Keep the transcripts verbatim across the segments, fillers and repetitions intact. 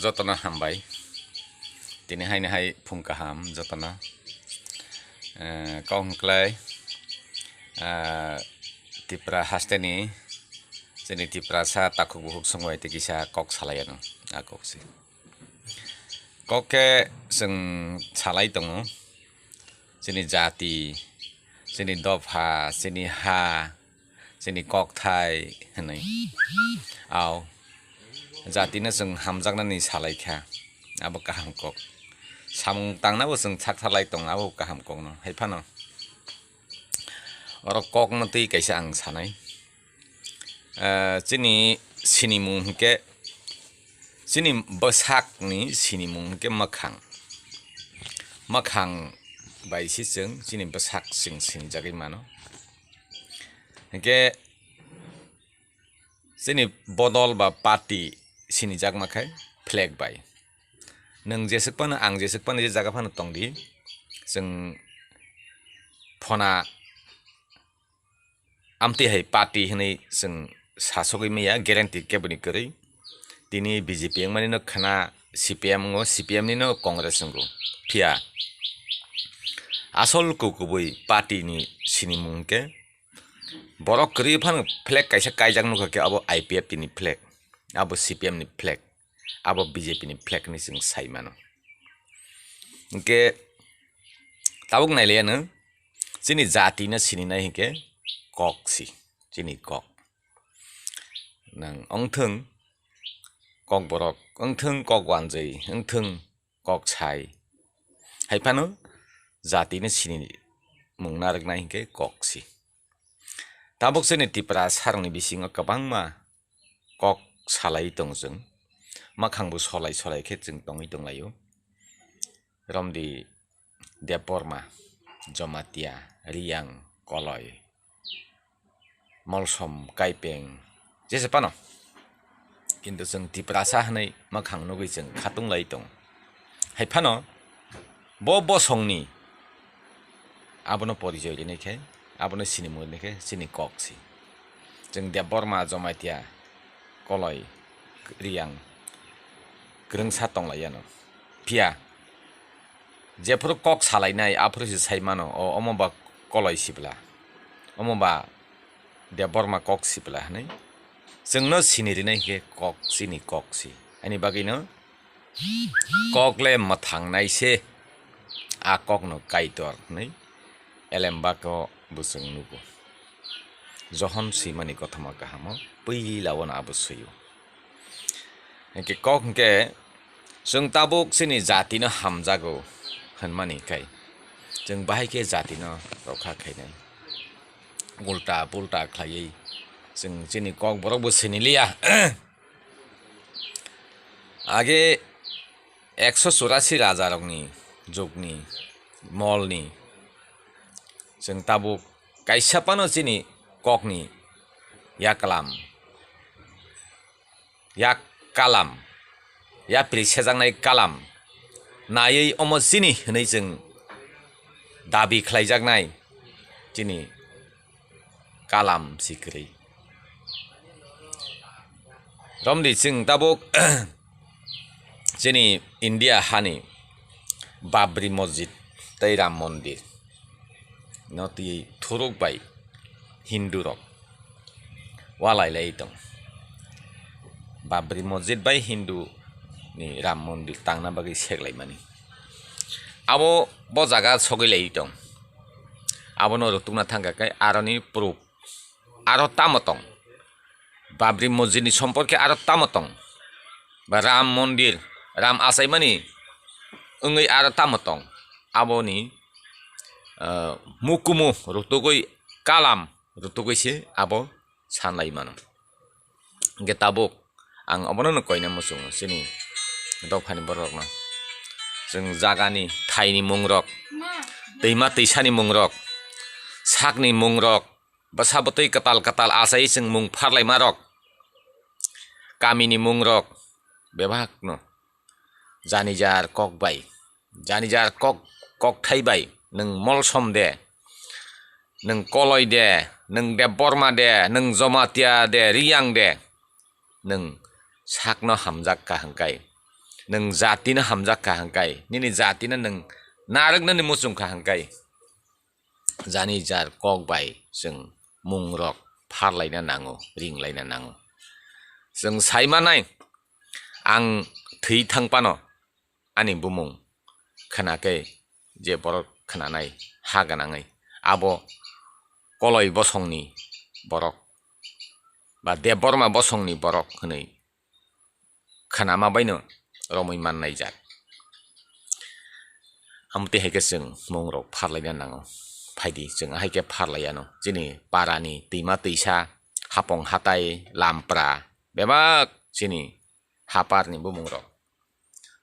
Jotono hambai. Tini haini hai phung kaham jotono. Eh, kok hwnkhlai, eh, Tipra hasteni, chini Tiprasa takhuk bukhuk songbai tei kisa kok salai ano, a kok se. Kok khe chwng salai tongo, chini jati, chini dopha, chini ha, chini kokthai hwnwi. Au, jatino chwng hamjaknani salai kha, abo kaham kok. Samung tangnabo chwng sak salai tongo, abo kaham kokno. Hai phano oro kokno twi kaisa ang sanai. Eh, chini sinimung hwnkhe, chini bwsakni sinimung hwnkhe mwkhang. Mwkhang bai se chwng chini bwsak chwng sinijagwi mano. Hwnkhe chini bodol ba party sinijakma khai flag bai. Nwng jeswk phano, ang jeswk phano, je jaga phano tongdi, chwng phona amtwi hai party hwnwi chwng sasogwi maya, guarantee keboni kwrwi. Tini B J P wngmani no khna C P M wngo, C P M ni no Congress wngo. Phiya asol kukubui party ni sinimung khe borok kwrwi phano flag kaisa kaijak nukha khe abo I P F T ni flag, abo C P M ni flag, abo B J P ni flag hwnwi chwng sai mano. Hwnkhe tabuk nailaiya nwng chini jati no sininai hwnkhe kok si, chini kok. Nang wngthwng kok borok, wngthwng kok wanjwi, wngthwng kok sai. Hai phano jati no sinimung narwknai hwnkhe kok si. Tabuk chini Tiprasa rokni bisingo kwbangma kok salai tongo chwng. Mwkhang bo solai solai khe chwng tongwi tonglaio. Romdi Debbarma, Jamatia, Riyang, Koloi, Molsom, Kaipeng, jesa phano. Kintu chwng Tiprasa hwnwi mwkhang nugwi chwng khatung lai tongo. Hai phano bo bosongni abono porijoy rinai khe, abono sinimung rinai khe chini kok si. Chwng Debbarma, Jamatia, Koloi, Riyang kwrwngsa tonglaiyano. Phiya jephuru kok salainai aphuru se sai mano, o omo ba Koloi sibla, omo ba Debbarma kok sibla hwnwi chwngno sini rinai khe kok chini kok si. Ani bagwino kok le mwthang nai se, a kokno Kaitor hwnwi elembako bo chwng nugo. Johon swimani kothoma kahamo puila ono abo swio. Hwnkhe kok hwnkhe chwng tabuk chini jatino hamjago hwnmani khai chwng bahai khe jatino rokha khainai. Ulta pulta khlaiwi chwng chini kok borok bo siniliya. Age ekso churasi raja rokni jugni molni chwng tabuk kaisa phano chini kokni yaklam, yak kalam, yapri sejaknai kalam naiwi omo chini hwnwi chwng dabi khlaijaknai chini kalam si kwrwi. Romdi chwng tabuk chini India hani Babri Masjid tei Ram Mondir no twi thuruk bai Hindu rok walai lai tong. Babri Masjid bai Hindu ni Ram Mondir tangna bagwi seklaimani. Abo bo jaga sogwi lai tong. Abono rwtwkna thangkha khe aroni proof aro tamo tong? Babri Masjid ni somporke aro tamo tong? Ba Ram Mondir, Ram achaimani wngwi aro tamo tong? Aboni, ah, mukumu rwtugwi, kalam rwtugwi se abo sanlai mano. Hwnkhe tabuk ang obono no koina muchungo chini dophani borok rokno. Chwng jagani, thaini mungrok, twima twisani mungrok, sakni mungrok, bwsa bwtwi kwtal kwtal achai chwng mung pharlaima rok, kamini mungrok bebakno janijar kok bai, janijar kok, kokthai bai, nwng Molsom de, nwng Koloi de, nwng Debbarma de, nwng Jamatia de, Riyang de, nwng sakno hamjak kha hwnkhe nwng jatino hamjak kha hwnkhe, nini jatino nwng narwknani muchung kha hwnkhe, jani jar kok bai chwng mungrok pharlaina nango, ringlaina nango. Chwng sai manai, ang thwi thang phano ani bumung khwnakhe je borok khwnanai ha gwnangwi, abo Koloi bosongni borok ba Debbarma bosongni borok hwnwi khwnama baino romwi mannai jak. Amtwi hai khe chwng mungrok pharlaina nango. Phaidi chwng ahai khe pharlaiano. Chini parani twima twisa, hapong hatai, lampra, bebak chini haparni bumungrok.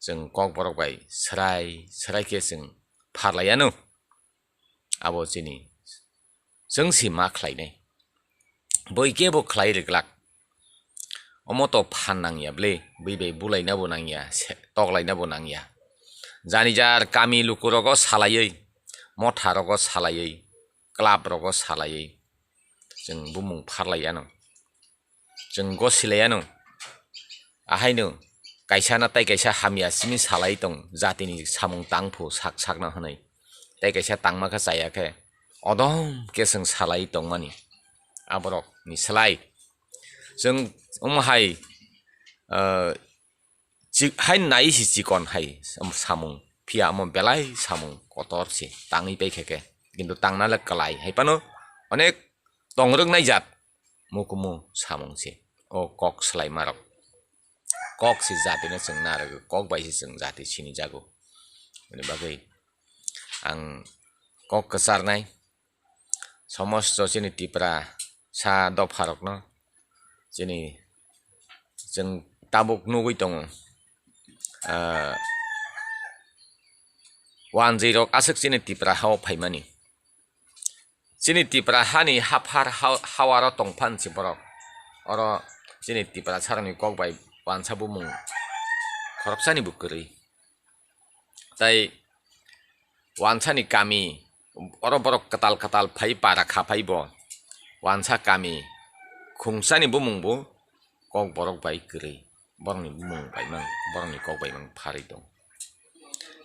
Chwng kokborok bai swrai swrai khe chwng pharlaiano. Abo chini chwng si ma khlainai. Boi kebo khlai rwglak. Omo to phan nangya ble, bui bai bulaina bo nangya, se-, toklaina bo nangya. Jani jar kami luku rogo salaiwi, motha rogo salaiwi, club rogo salaiwi, chwng bumung pharlaiya no. Chwng go silaiya no. Ahaino kaisa na tai kaisa hamya simi salai tong, jatini samung tangphu sak sakno hwnwi. Tai kaisa tangma khe chaya khe odom khe chwng salai tongmani. Aborok ni slai chwng omo hai, ah, chi-, hai nai si chikon hai samung, phiya omo belai samung kotor se tangwi pai khe khe. Kintu tangna le kwlai hai phano onek tongrwk nai jat mukumu samung se. O kok swlaimarok. Kok se jatino chwng narwgo, kok bai se chwng jati sinijago. Aboni bagwi ang kok kwcharnai somosto chini Tiprasa dopharokno, chini chwng tabuk nugwi tongo, ah, wanjwi rok aswk chini Tipra hao phaimani. Chini Tipra hani haphar ha-, hawaro tongphan si borok. Oro chini Tiprasarokni kok bai wansa bumung khoroksani bo kwrwi. Tai wansani kami, oro borok kwtal kwtal phai para kha phai bo. Wansa kami khungsani bumung bo kok borok bai kwrwi. Borokni bumung bai mang, borokni kok bai mang pharwi tong.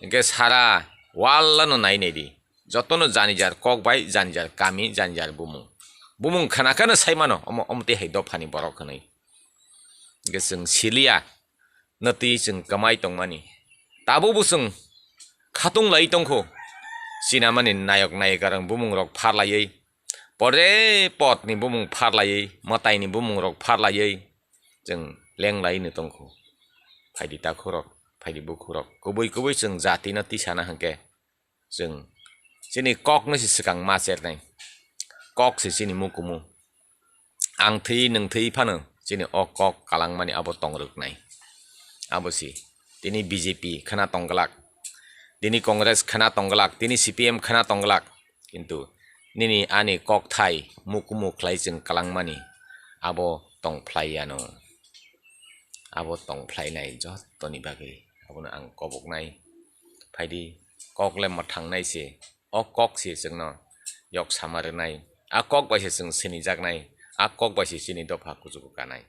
Hinkhe sara wall ano nai nai di. Jotono jani jar kok bai, jani jar kami, jani jar bumung. Bumung khana khana sai mano, omo, omo tei hai dophani borok hwnwi. Hinkhe chwng siliya, natwi chwng kwmai tongmani. Tabukbo chwng khatung lai tongkho. Sinamani nayok nayikarang bumung rok pharlaiwi, pore potni bumung pharlaiwi, mwtaini bumung rok pharlaiwi, chwng lenglai no tongkho. Phaidi takhurok, phaidi bukhurok, kubui kubui chwng jatino tisana hwnkhe, chwng chini kokno se swkang ma chernai. Kok se chini mukumu. Ang thwi, nwng thwi phano chini o kok kalangmani abo tongrwknai. Abo se tini B J P khna tongglak, tini Congress khna tongglak, tini C P M khna tongglak. Kintu nini ani kokthai mukumu khlai chwng kalangmani abo tongphlai yano. Abo tongphlainai jottoni bagwi abono ang koboknai. Phaidi kok le mwthangnai se, o kok se chwngno yok sama rwnai, a kok bai se chwng sinijaknai, a kok bai se chini dopha kuchugo kanai.